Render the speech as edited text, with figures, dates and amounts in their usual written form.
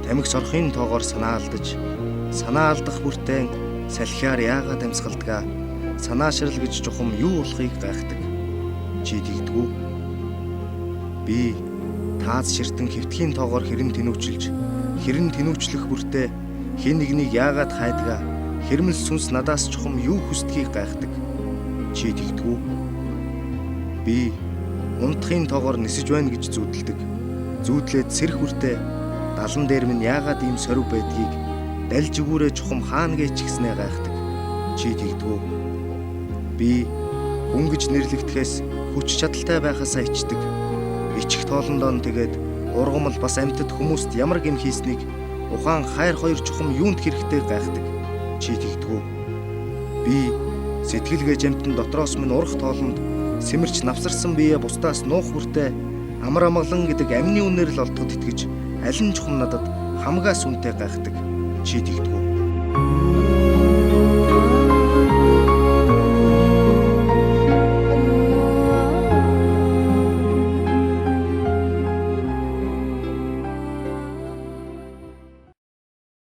Тамхи сорохын тоогоор санаа алдаж, санаа алдах бүртээ салхиар яагаад амьсгалдгаа, санаашрал гэж чухам юу болохыг гайхдаг. Чи тэгдэг үү? Би тааз ширтэн хэвтгийн тоогоор хэрэн тэнүүчилж, хэрэн тэнүүчлэх бүртээ хэн нэгнийг яагаад хайдгаа, хэрмэл сүнс надаас чухам юу хүсдгийг гайхдаг. Чи тэгдэг үү? Би унтахын тоогоор нисэж байна гэж зүүдэлдэг. Зүүдлээд сэрэх бүртээ далан дээр минь яагаад ийм сорив байдгийг далж өгүүрээ чухам хаана гээч гиснээ гайхдаг. Чи тэгдэг үү? Би хүн гэж нэрлэгдэхээс хүч чадалтай байхаасаа ичдэг. Ичих тоолондоо нь тэгээд ургамал бас амьтад хүмүүст ямар гэм хийснийг ухаан хайр хоёр чухам юунд хэрэгтэй гайхдаг. Чи тэгдэг үү? Би сэтгэл гэж амьтан дотроос минь урах тоолонд сэмэрч навсарсан бие бусдаас нуух бүртээ амар амгалан гэдэг амны үнээр л олдоход итгэж аль нь чухам надад хамгаас үнэтэй гайхдаг. Чи тэгдэг үү?